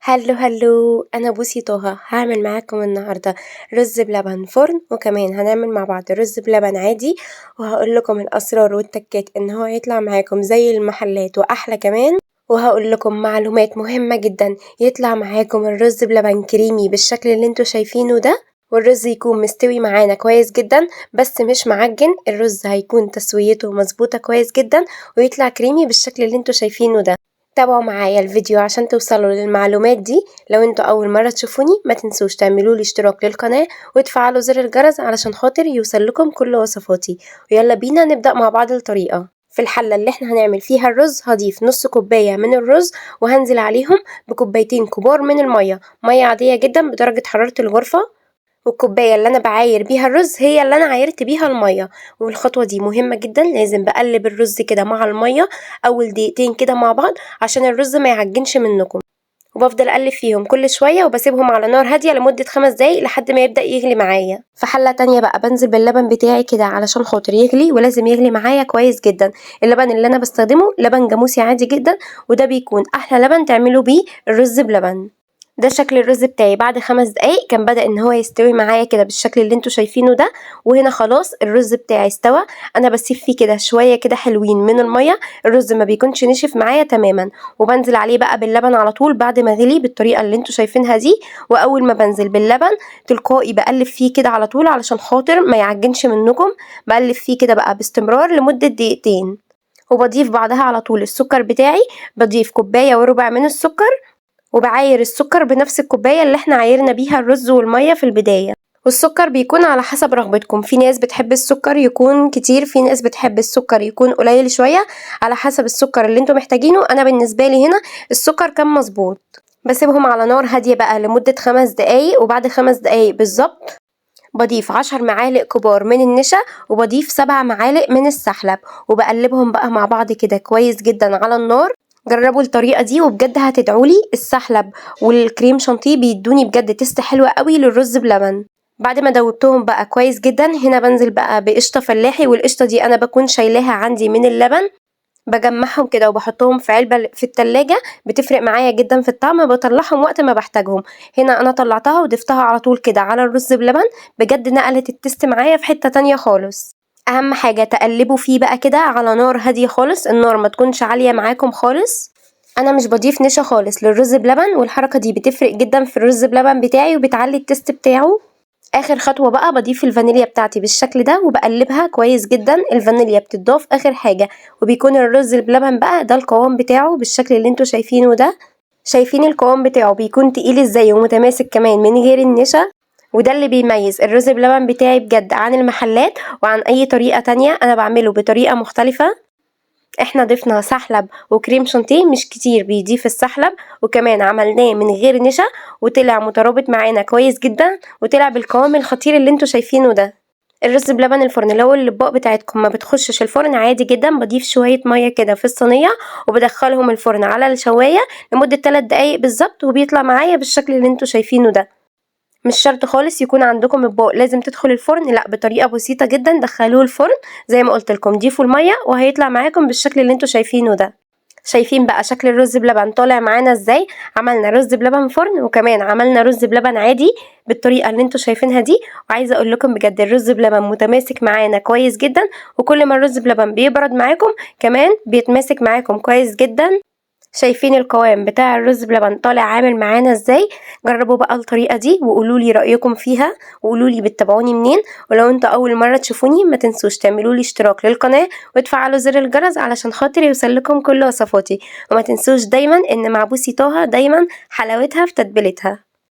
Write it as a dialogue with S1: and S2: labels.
S1: hello hello، انا بوسي طه. هعمل معاكم النهارده رز بلبن فرن، وكمان هنعمل مع بعض رز بلبن عادي، وهقول لكم الاسرار والتكات ان هو يطلع معاكم زي المحلات واحلى كمان. وهقول لكم معلومات مهمة جدا، يطلع معاكم الرز بلبن كريمي بالشكل اللي انتوا شايفينه ده، والرز يكون مستوي معانا كويس جدا بس مش معجن، الرز هيكون تسويته مظبوطة كويس جدا ويطلع كريمي بالشكل اللي انتوا شايفينه ده. تابعوا معايا الفيديو عشان توصلوا للمعلومات دي. لو انتوا اول مرة تشوفوني ما تنسوش تعملوا لي اشتراك للقناة وتفعلوا زر الجرس علشان خاطر يوصل لكم كل وصفاتي. ويلا بينا نبدأ مع بعض الطريقة. في الحلة اللي احنا هنعمل فيها الرز هضيف نص كوباية من الرز، وهنزل عليهم بكوبايتين كبار من المية، مية عادية جدا بدرجة حرارة الغرفة. والكوباية اللي انا بعاير بيها الرز هي اللي انا عايرت بيها المية، والخطوة دي مهمة جدا، لازم بقلب الرز كده مع المية اول دقيقتين كده مع بعض عشان الرز ما يعجنش منكم. وبفضل اقلب فيهم كل شوية وبسيبهم على نار هادية لمدة 5 دقايق لحد ما يبدا يغلي معايا. في حله تانية بقى بنزل باللبن بتاعي كده علشان خاطر يغلي، ولازم يغلي معايا كويس جدا. اللبن اللي انا بستخدمه لبن جاموسي عادي جدا، وده بيكون احلى لبن تعملوا بيه الرز بلبن. ده شكل الرز بتاعي بعد 5 دقايق كان بدأ ان هو يستوي معايا كده بالشكل اللي انتوا شايفينه ده. وهنا خلاص الرز بتاعي استوى، انا بسيب فيه كده شوية كده حلوين من المية، الرز ما بيكونش نشف معايا تماما. وبنزل عليه بقى باللبن على طول بعد ما غلي بالطريقة اللي انتوا شايفينها دي. واول ما بنزل باللبن تلقائي بقلب فيه كده على طول علشان خاطر ما يعجنش منكم، بقلب فيه كده بقى باستمرار لمدة دقيقتين. وبضيف بعدها على طول السكر بتاعي، بضيف كوباية وربع من السكر، وبعاير السكر بنفس الكوباية اللي احنا عايرنا بيها الرز والمية في البداية. والسكر بيكون على حسب رغبتكم، في ناس بتحب السكر يكون كتير، في ناس بتحب السكر يكون قليل شوية، على حسب السكر اللي انتم محتاجينه. انا بالنسبة لي هنا السكر كان مظبوط. بسيبهم على نار هادية بقى لمدة 5 دقايق، وبعد 5 دقايق بالظبط بضيف 10 معالق كبار من النشا، وبضيف 7 معالق من السحلب، وبقلبهم بقى مع بعض كده كويس جدا على النار. جربوا الطريقة دي وبجد هتدعولي. السحلب والكريم شانتيه بيدوني بجد taste حلوة قوي للرز بلبن. بعد ما دوبتهم بقى كويس جدا، هنا بنزل بقى بقشطه فلاحي، والقشطه دي انا بكون شايلاها عندي من اللبن، بجمعهم كده وبحطهم في علبة في التلاجة، بتفرق معايا جدا في الطعم، بطلعهم وقت ما بحتاجهم. هنا انا طلعتها وضفتها على طول كده على الرز بلبن، بجد نقلت ال taste معايا في حتة تانية خالص. اهم حاجة تقلبوا فيه بقى كده على نار هادية خالص، النار ما تكونش عالية معاكم خالص. انا مش بضيف نشا خالص للرز بلبن، والحركة دي بتفرق جدا في الرز بلبن بتاعي وبتعلي ال taste بتاعه. اخر خطوة بقى بضيف الفانيليا بتاعتي بالشكل ده وبقلبها كويس جدا. الفانيليا بتضاف اخر حاجة، وبيكون الرز بلبن بقى ده القوام بتاعه بالشكل اللي انتوا شايفينه ده. شايفين القوام بتاعه بيكون تقيل ازاي ومتماسك كمان من غير النشا، وده اللي بيميز الرز بلبن بتاعي بجد عن المحلات وعن اي طريقة تانية. انا بعمله بطريقة مختلفة. احنا ضفنا سحلب وكريم شانتيه، مش كتير بيضيف السحلب، وكمان عملناه من غير نشا وطلع مترابط معانا كويس جدا، وطلع بالقوام الخطير اللي انتوا شايفينه ده. الرز بلبن الفرن لو الاطباق بتاعتكم ما بتخشش الفرن عادي جدا، بضيف شوية مية كده في الصينية وبدخلهم الفرن على الشواية لمدة 3 دقايق بالظبط، وبيطلع معايا بالشكل اللي انتوا شايفينه ده. مش شرط خالص يكون عندكم اطباق لازم تدخل الفرن، لا، بطريقة بسيطة جدا دخلوه الفرن زي ما قلت لكم، ضيفوا المية وهيطلع معاكم بالشكل اللي انتوا شايفينه ده. شايفين بقى شكل الرز بلبن طالع معانا ازاي؟ عملنا رز بلبن فرن، وكمان عملنا رز بلبن عادي بالطريقة اللي انتوا شايفينها دي. وعايزه اقول لكم بجد الرز بلبن متماسك معانا كويس جدا، وكل ما الرز بلبن بيبرد معاكم كمان بيتماسك معاكم كويس جدا. شايفين القوام بتاع الرز بلبن طالع عامل معانا ازاي؟ جربوا بقى الطريقة دي وقولوا لي رايكم فيها، وقولوا لي بتتابعوني منين. ولو انتوا اول مرة تشوفوني ما تنسوش تعملوا لي اشتراك للقناة وتفعلوا زر الجرس علشان خاطر يوصل لكم كل وصفاتي. وما تنسوش دايما ان مع بوسي طه دايما حلاوتها في تتبيلتها.